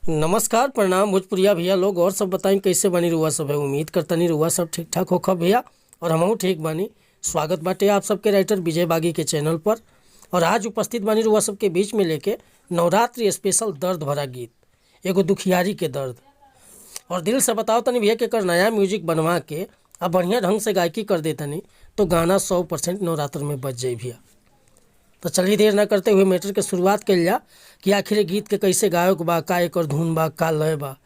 नमस्कार, प्रणाम भोजपुरिया भैया लोग। और सब बताई, कैसे बानी रुआ सब है? उम्मीद करतनी रुआ सब ठीक ठाक होखब भैया और हमहू ठीक बानी। स्वागत बाटे आप सबके राइटर विजय बागी के चैनल पर। और आज उपस्थित बानी रुआ सबके बीच में लेके नवरात्रि स्पेशल दर्द भरा गीत, एगो दुखियारी के दर्द। और दिल से बताओ तनी भैया कि एकर नया म्यूजिक बनवा के आ बढ़िया ढंग से गायकी कर देतनी तो गाना 100% नवरात्र में बज जाई भैया। तो चलिए, देर ना करते हुए मैटर के शुरुआत कइल जा कि आखिर ये गीत के कैसे गायक बा, का एकर धुन बा, का लय बा।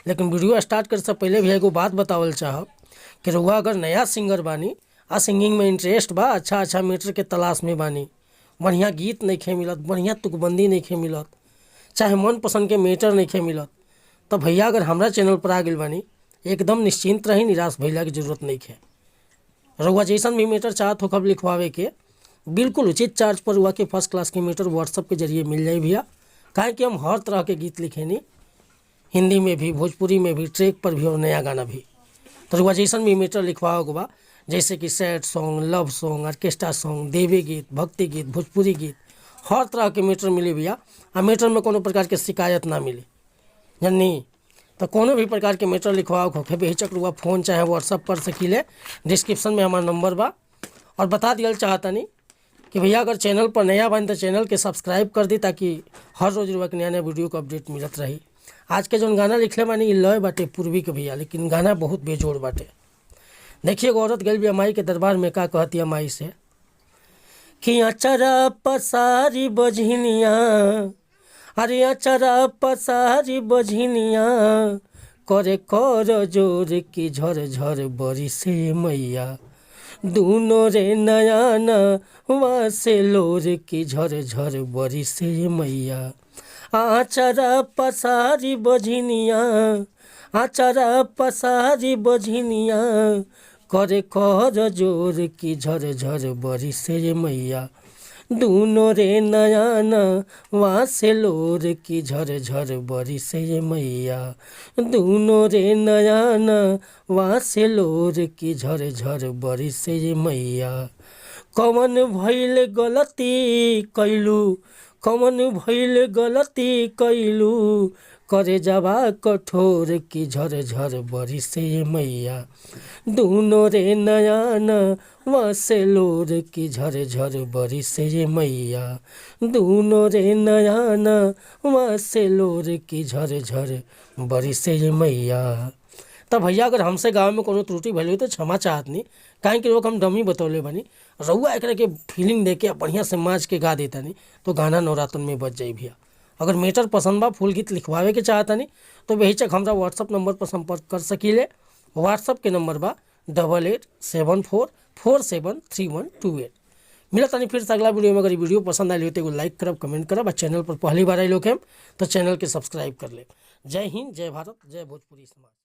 लेकिन वीडियो स्टार्ट करे से पहले भी एगो बात बतावल चाहब कि रउआ अगर नया सिंगर बानी आ सिंगिंग में इंटरेस्ट बा, अच्छा अच्छा मैटर के तलाश में बानी, बढ़िया गीत नइखे मिलत, बढ़िया तुकबंदी नइखे मिलत, चाहे मन पसंद के मैटर नइखे मिलत, तो भैया अगर हमरा चैनल पर आ गइल बानी, एकदम निश्चिंत रही, निराश भइला के जरूरत नइखे। रउआ जैसन भी मैटर चाहत होखब लिखवावे के, बिल्कुल उचित चार्ज पर रुआ के फर्स्ट क्लास के मैटर व्हाट्सअप के जरिए मिल जाई भैया। काहे कि हम हर तरह के गीत लिखेनी, हिंदी में भी, भोजपुरी में भी, ट्रैक पर भी और नया गाना भी। तो रुआ जैसन भी मैटर लिखवावे के बा, जैसे कि sad song, love song, orchestra song, देवी गीत, भक्ति गीत, भोजपुरी गीत, हर तरह के मैटर मिली भैया। आ मैटर में कोनो प्रकार के शिकायत ना मिली, जाननी? तो कोनो भी प्रकार के मैटर लिखवावे के होखे, बेहिचक रुआ फ़ोन चाहे व्हाट्सअप कर सकीले। डिस्क्रिप्शन में हमार नंबर बा। और बता दियल चाहतनी कि भैया अगर चैनल पर नया बानी तो चैनल के सब्सक्राइब कर दी, ताकि हर रोज़ रुआ के नया नया वीडियो के अपडेट मिलत रही। आज के जौन गाना लिखले बानी, इ लय बाटे पूर्वी के भैया, लेकिन गाना बहुत बेजोड़ बाटे। देखिए, एगो औरत गइल बिया माई के दरबार में, का कहतिया माई से कि अचरा पसारी बझनिया, अरे अचरा पसारी बझनिया करे कर जोर की झर झर बरिसे मैया, दूनो रे नयना से लोर की झर झर बरिसे मैया। आचरा पसारी बझनिया, आचरा पसारी बझनिया करे कर जोर की झर झर बरिसे मैया, दूनो रे नयना से लोर की झर झर बरिसे मैया, दूनो रे नयना से लोर की झर झर बरिसे मैया। कवन भइल गलती कैलू, कवन भइल गलती कैलू, करे जवा कठोर की झर झर बरिसे मैया, दूनो रे नयना से लोर की झर झर बरिसे मैया, दूनो रे नयना से लोर की झर झर बरिसे मैया। तब भैया अगर हमसे गाँव में कोनो त्रुटि भइल हो तो क्षमा चाहतनी, काहे कि लोग हम डमी बतौले बानी। रउआ एकरा के फीलिंग दे के बढ़िया से माज के गा देतानी तो गाना नवरात्रन में बज जाई भैया। अगर मैटर पसंद बा, फुल गीत लिखवावे के चाहतानी, तो बेहिचक हमरा व्हाट्सअप नंबर पर संपर्क कर सकीले। व्हाट्सअप के नंबर बा 8874473128। मिलत तानी फिर से अगला वीडियो में। अगर वीडियो पसंद आयल हो तो एगो लाइक करब, कमेंट करब आ चैनल पर पहली बार आइल होखेम तो चैनल के सब्सक्राइब कर लेब। जय हिंद, जय भारत, जय भोजपुरी समाज।